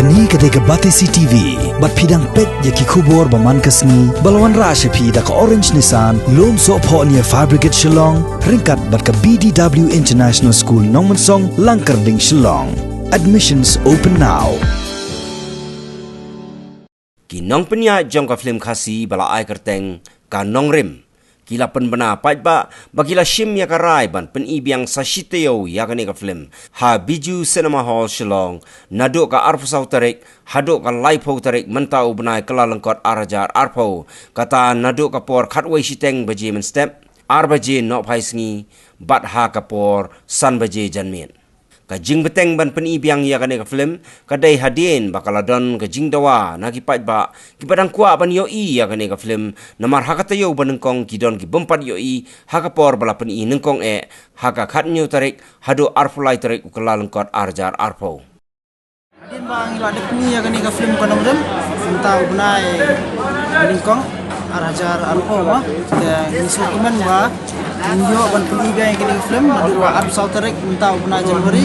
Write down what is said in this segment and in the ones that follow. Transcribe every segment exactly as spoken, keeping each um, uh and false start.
Kane ka dei ka Batesi T V, bad phi dang peit ïa ki khubor ba man ka sngi, ba la wanrah sha phi da ka Orange Nissan, Lumsohphoh near Fire Brigade Shillong, ryngkat bad ka B D W International School Nongmensong, Langkyrding, Shillong. Admissions open now. Ki nongpynïaid jong ka film Khasi ba la ai kyrteng Ka Nongrim, ki la pynbna paidbah ba ki la shim ïa ka rai ban pyni biang sa shi taïew ïa kane ka film ha Bijou Cinema Hall Shillong, naduh ka arphew saw tarik haduh ka laiphew tarik mynta u bnai Kyllalyngkot ar hajar arphew, kata naduh ka por khatwei shiteng baje mynstep, ar baje nohphai sngi, bad ha ka por san baje janmiet. Ka jingbteng ban pyni biang ïa kane ka film ka dei hadien ba ka la don ka jingdawa na ki paidbah kiba dang kwah ban ïohi ïa kane ka film, namar ha ka taïew ba nyngkong ki don ki bym pat ïohi ha ka por ba la pyni nyngkong eh, ha ka khathynñiew tarik haduh arphew lai tarik u Kyllalyngkot ar hajar arphew. Hadien ba ngi la dep pyni ïa kane ka film Ka Nongrim mynta u bnai nyngkong ar hajar arphew, te ngi sngewkmen ba ngin ïoh ban pyni biang ïa kane ka film naduh ka arphew saw tarik mynta u bnai January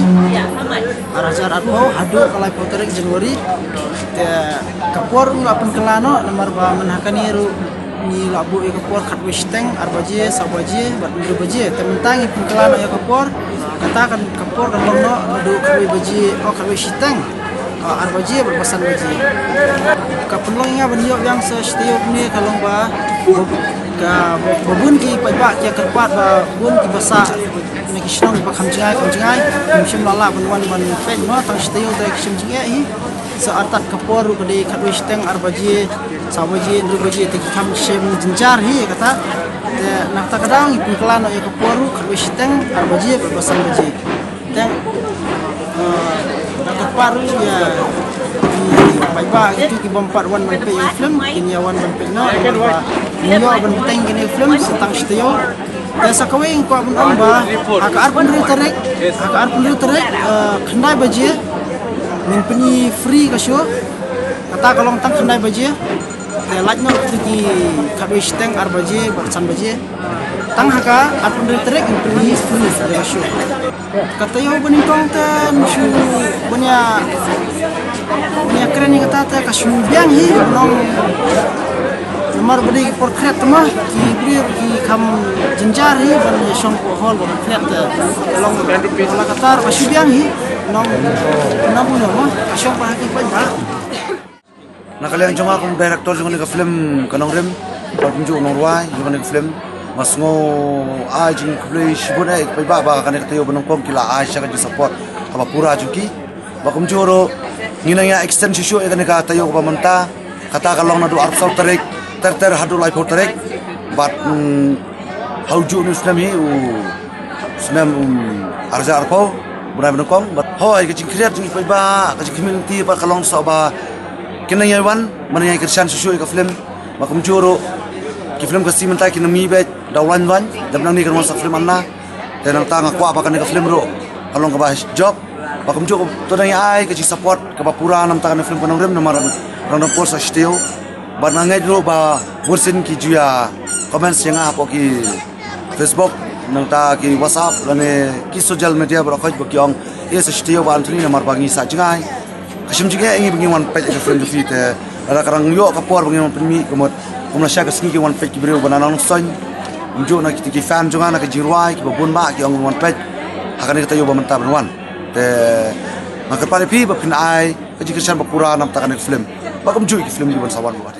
ar hajar arphew haduh ka laiphew tarik January. Te ka por ruh la pynkylla noh, namar ba mynta kane ruh ngi la buh ïa ka por khatwei shiteng, ar baje, saw baje bad hynriew baje. Te mynta ngi pynkylla noh ïa ka por, kata kan ka por kan long noh naduh khatwei baje, oh, khatwei shiteng, ah, ar baje bad ba san baje. Ka pynlong ïa nga ban ïoh biang sa shi taïew kumne ka long ba, ka, ba bun ki paidbah ki ïa kyrpad, ba bun kiba sah na ki shnong ba kham jngai kham jngai, kim shym la lah ban wan ban peit mo, tang shi taïew te ki shim jingeh hi. Sa artat ka por ruh ka dei khatwei shiteng, ar baje, saw baje, hynriew baje, te ki kham shem jynjar hi kata. Te na kata ka daw ngi pynkylla noh ïa ka por ruh khatwei shiteng, ar baje bad ba san baje. Te, eh, na ka por ruh ïa ki paidbah kito ki bym pat wan ban peit ïa ka film kin ïa wan ban peit noh, namar ba ngin ïoh ban bteng kane ka film sa tang shi taïew. Te sa kawei nga kwah ban ong ba ha ka arphew hynriew tarik, ha ka arphew hynriew tarik, eh, khyndai baje ngin pyni free ka show. Kata ka long tang khyndai baje. Te lait noh kito ki khatwei shiteng, ar baje bad san baje. Tang ha ka arphew hynriew tarik ngin pyni free ka show. Ka taïew ba nyngkong te ngi shu ban ïa, ban ïa kren ïa kata te ka shu biang hi, nong, namar ba dei ki por khreh te ma, ki briew ki kham jynjar hi ban ïa shong hapoh hall ba khreh te. Long la kata ka shu biang hi, nong, nong, nong, ka shong ba ha ki paidbah. Na ka liang jong nga kum director jong kane ka film Ka Nongrim, bad kumjuh u nongrwai jong kane ka film, nga sngew ai jingkhublei shibun eh ïa ki paidbah ba kane ka taïew ba nyngkong ki la ai sha ka jingsupport kaba pura jong ki. Bad kumjuh ruh ngi nang ïa extend shuh shuh ïa kane ka taïew kaba mynta, kata ka long naduh arphew saw tarik ter ter haduh laiphew tarik. Bad, mm, ha u juh u snem hi u snem, um, ar hajar arphew, bnai ba nyngkong. Bad hooid, ka jingkhriat jong ki paidbah, ka jingkhmih lynti pat ka long shuh ba kin nang ïai wan, ban nang ïai kyrshan shuh shuh ïa ka film. Bad kumjuh ruh ki film Khasi mynta ki nang mih beit da u lain lain, dep nangne kan wan sa film Anna. Te nangta nga kwah ba kane ka film ruh ka long kaba jop. Bad kumjuh to nang ïa ai ka jingsupport kaba pura na ka bynta kane ka film Ka Nongrim namar ruh don por sa shi taïew. Bad nga ngeit ruh ba bunsien ki ju ïa comments ïa nga hapoh ki Facebook, nangta ki WhatsApp, lane ki social media baroh khoit ba ki ong, eh, sa shi taïew Bah Anthony namar ba ngi sah jngai. Ka shim jingeh ïa ngi ba ngin wan peit ïa ka film jong phi te lada ka dang ïoh ka por ba ngin wan peit, kumta kumno sha ka sngi ki wan peit ki briew ba na Nongstoiñ. Kumjuh na kito ki fan jong nga na ka jingrwai kiba bun ba ki ong wan peit ha kane ka taïew ba mynta ban wan. Te nga kyrpad ïa phi ba phin ai ka jingkyrshan ba pura na ka bynta kane ka film. Bad kumjuh ki film kiban sa wan ruh.